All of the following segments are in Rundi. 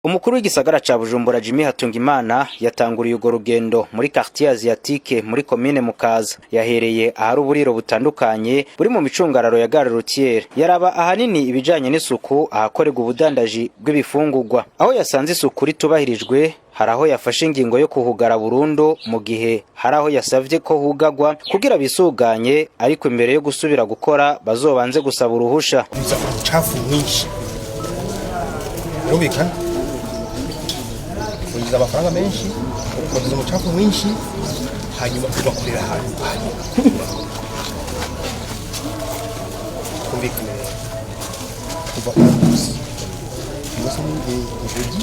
Umukuru w'igisagara ca Bujumbura, Jimmy Hatungimana, yatanguriye urwo rugendo muri quartier asiatique muri komine Mukaza. Yahereye ahari uburiro butandukanye buri mu micungararo ya gare routière. Yaraba ahanini ibijanye n'isuku ahakorerwa ubudandaji bw'ibifungurwa. Aho yasanze isuku ritubahirijwe, hari aho yafashe ingingo yo kuhugara burundu, mu gihe hari aho yasavye ko hugagwa kugira bisuganye, ariko imbere yo gusubira gukora bazobanze gusaba uruhusha. Uza umucafu mwinshi, birumvikana winjiza amafaranga menshi, ukoza umucafu mwinshi, hanyuma ugakorera ahantu hari. Twumvikane rero, kuva uyu munsi, uyu munsi ni jeudi,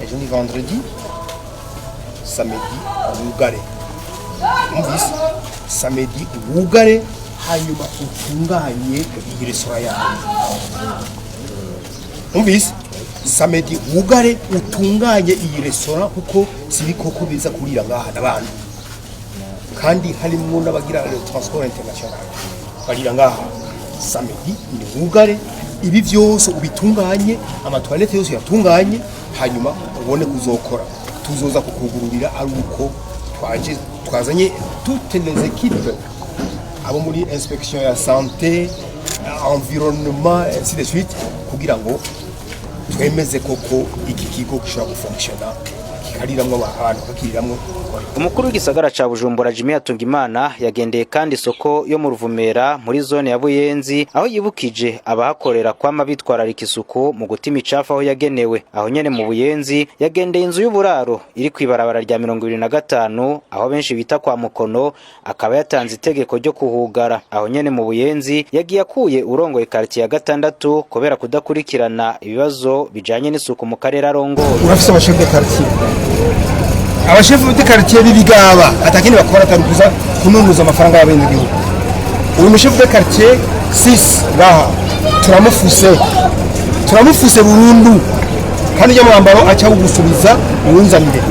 ejo ni vendredi, samedi wugare. Umvise? Samedi wugare, hanyuma utunganye iyi resitora yawe. Umvise? Samedi wugare, utunganye iyi resitora, kuko si ibikoko biza kurira ngaha n'abantu, kandi harimwo n'abagira le transport international barira ngaha. Samedi ni wugare, ibi vyose ubitunganye, ama toilettes yose uyatunganye, hanyuma ubone kuzokora. Tuzoza kukugururira ari uko twaje twazanye toutes les équipes, abo muri inspection ya santé, environnement, ainsi de suite, kugira ngo twemeze koko iki kigo gishobora gufonctionna, kikariramwo abantu, bakakiriramwo. Umukuru w'igisagara ca Bujumbura, Jimmy Hatungimana, yagendeye kandi isoko yo mu Ruvumera muri zone ya Buyenzi, aho yibukije abahakorera kwama bitwararika isuku mu guta imicafu aho yagenewe. Aho nyene mu Buyenzi yagendeye inzu y'uburaro iri kw'ibarabara rya 25, aho benshi bita kwa Mukono, akaba yatanze itegeko ryo kuhugara. Aho nyene mu Buyenzi yagiye akuye urongoye quartier ya gatandatu kubera kudakurikirana ibibazo bijanye n'isuku mu karere arongoye. Urafise aba chefs de quartier, aba chefs de quartier b'ibigaba, atakindi bakora atari kuza kununuza amafaranga y'abenegihugu. Uyu mu chef de quartier 6 ngaha turamufuse, turamufuse burundu, kandi ujya mwambaro aca awugusubiza uwunzanire.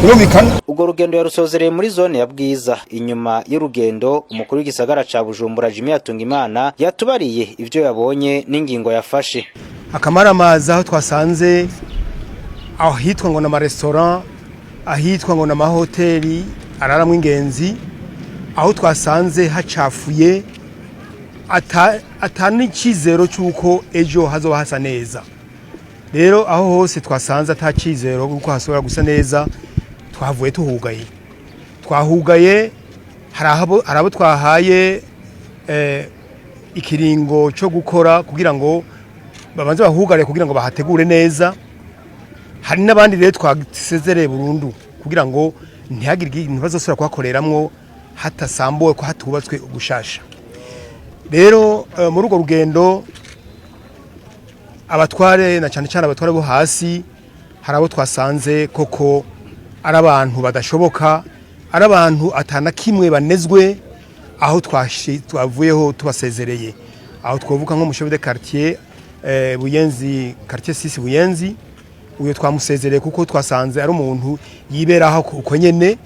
Birumvikana? Urwo rugendo yarusozereye muri zone ya Bwiza. Inyuma y'urugendo, umukuru w'igisagara ca Bujumbura, Jimmy Hatungimana, yatubariye ivyo yabonye n'ingingo yafashe. Akamaramaza aho twasanze ahitwa ngo n'amaresitora, ahitwa ngo n'amahoteli araramwo ingenzi, aho twasanze hacafuye, ata n'icizero cy'uko ejo hazoba hasa neza. Rero aho hose twasanze ata cizero kuko hashobora gusa neza, twavuye tuhugaye, twahugaye. Hari abo twahaye ikiringo cyo gukora kugira ngo babanze bahugare, kugira ngo bahategure neza. Hari n'abandi rero twasezereye burundu kugira ngo ntihagire ikintu bazosubira kuhakoreramwo hatasambuwe, ko hatubatswe ugushasha. Rero muri urwo rugendo, abatware, na cyane cyane abatware bo hasi, hari abo twasanze koko ari abantu badashoboka, ari abantu atana kimwe banezwe, aho twavuyeho tubasezereye. Aho twavuga nko mu chef de quartier Buyenzi, quartier 6 Buyenzi. Uyo twamusezereye kuko twasanze ari umuntu yiberaho uko nyene,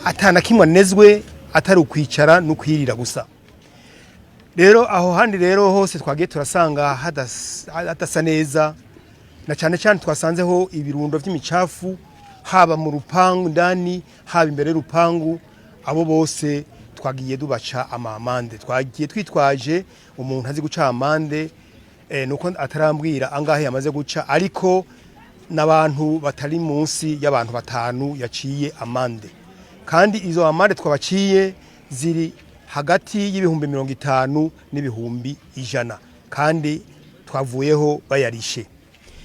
atana kimwe anezwe, atari ukwicara no kwirira gusa. Rero aho handi rero hose twagiye turasanga hadasa neza, na cyane cyane twasanzeho ibirundo vy'imicafu, haba mu rupangu ndani, haba imbere y'urupangu. Abo bose twagiye dubaca ama amendes. Twagiye twitwaje umuntu azi guca amande, nuko atarambwira angahe yamaze guca, ariko n'abantu batari munsi y'abantu batanu yaciye amande. Kandi izo amande twabaciye ziri hagati y'ibihumbi 50 n'ibihumbi 100, kandi twavuyeho bayarishe.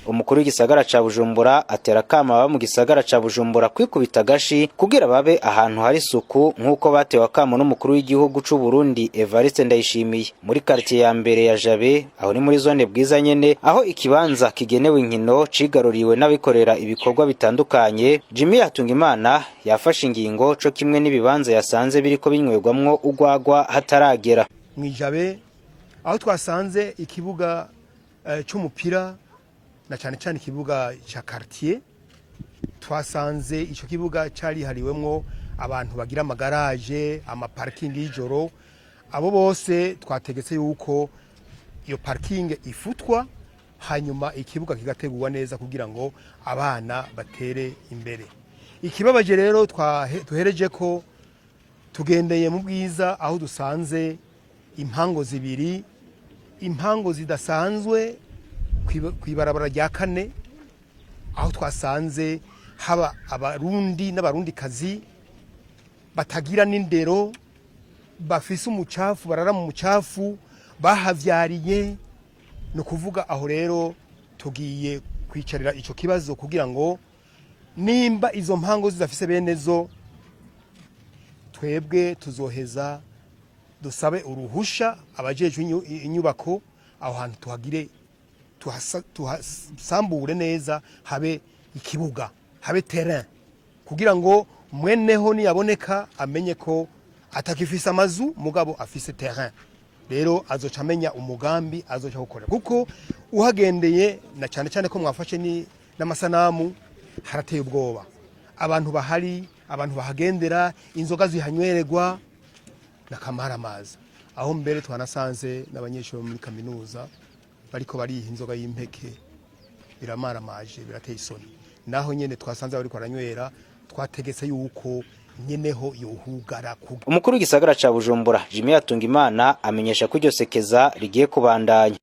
Umukuru w'igisagara ca Bujumbura atera akama aba mu gisagara ca Bujumbura kwikubita agashi kugira babe ahantu hari isuku, nk'uko batewe akamo n'umukuru w'igihugu c'u Burundi, Evariste Ndayishimiye. Muri quartier ya mbere ya Jabe, aho ni muri zone Bwiza nyene, aho ikibanza kigenewe inkino cigaruriwe n'abikorera ibikorwa bitandukanye, Jimmy Hatungimana yafashe ingingo, co kimwe n'ibibanza yasanze biriko binywegwamwo urwagwa hataragera. Mwijabe, aho twasanze ikibuga c'umupira, na cyane cyane ikibuga ca quartier, twasanze ico kibuga carihariwemwo abantu bagira ama garages, ama parking y'ijoro. Abo bose twategetse yuko iyo parking ifutwa. Hanyuma ikibuga kigategurwa neza kugira ngo abana batere imbere. Ikibabaje rero, tuhereje ko tugendeye mu Bwiza, aho dusanze impango zibiri, impango zidasanzwe kw'ibarabara rya kane, aho twasanze haba Abarundi n'Abarundikazi batagira n'indero, bafise umucafu, barara mu mucafu, bahavyariye. Ni ukuvuga aho rero tugiye kwicarira ico kibazo kugira ngo nimba izo mpango zidafise bene zo, twebwe tuzoheza dusabe uruhusha abajejwe inyubako, aho hantu tuhagire, tuhasambure neza, habe ikibuga, habe terrain, kugira ngo mweneho niyaboneka amenye ko atakifise amazu mugabo afise terrain. Rero azoca amenya umugambi azoca gukora, kuko uhagendeye, na cyane cyane ko mwafashe ni n'amasanamu, harateye ubwoba. Abantu bahari, abantu bahagendera, inzoga zihanywererwa n'akamaramaza, aho mbere twanasanze n'abanyeshuri bo muri kaminuza bariko bariha inzoga y'impeke. Biramaramaje, birateye isoni. Naho nyene twasanze bariko baranywera, twategetse yuko nyeneho yohugara. Umukuru w'igisagara ca Bujumbura, Jimmy Hatungimana, amenyesha ko iryo sekeza rigiye kubandanya.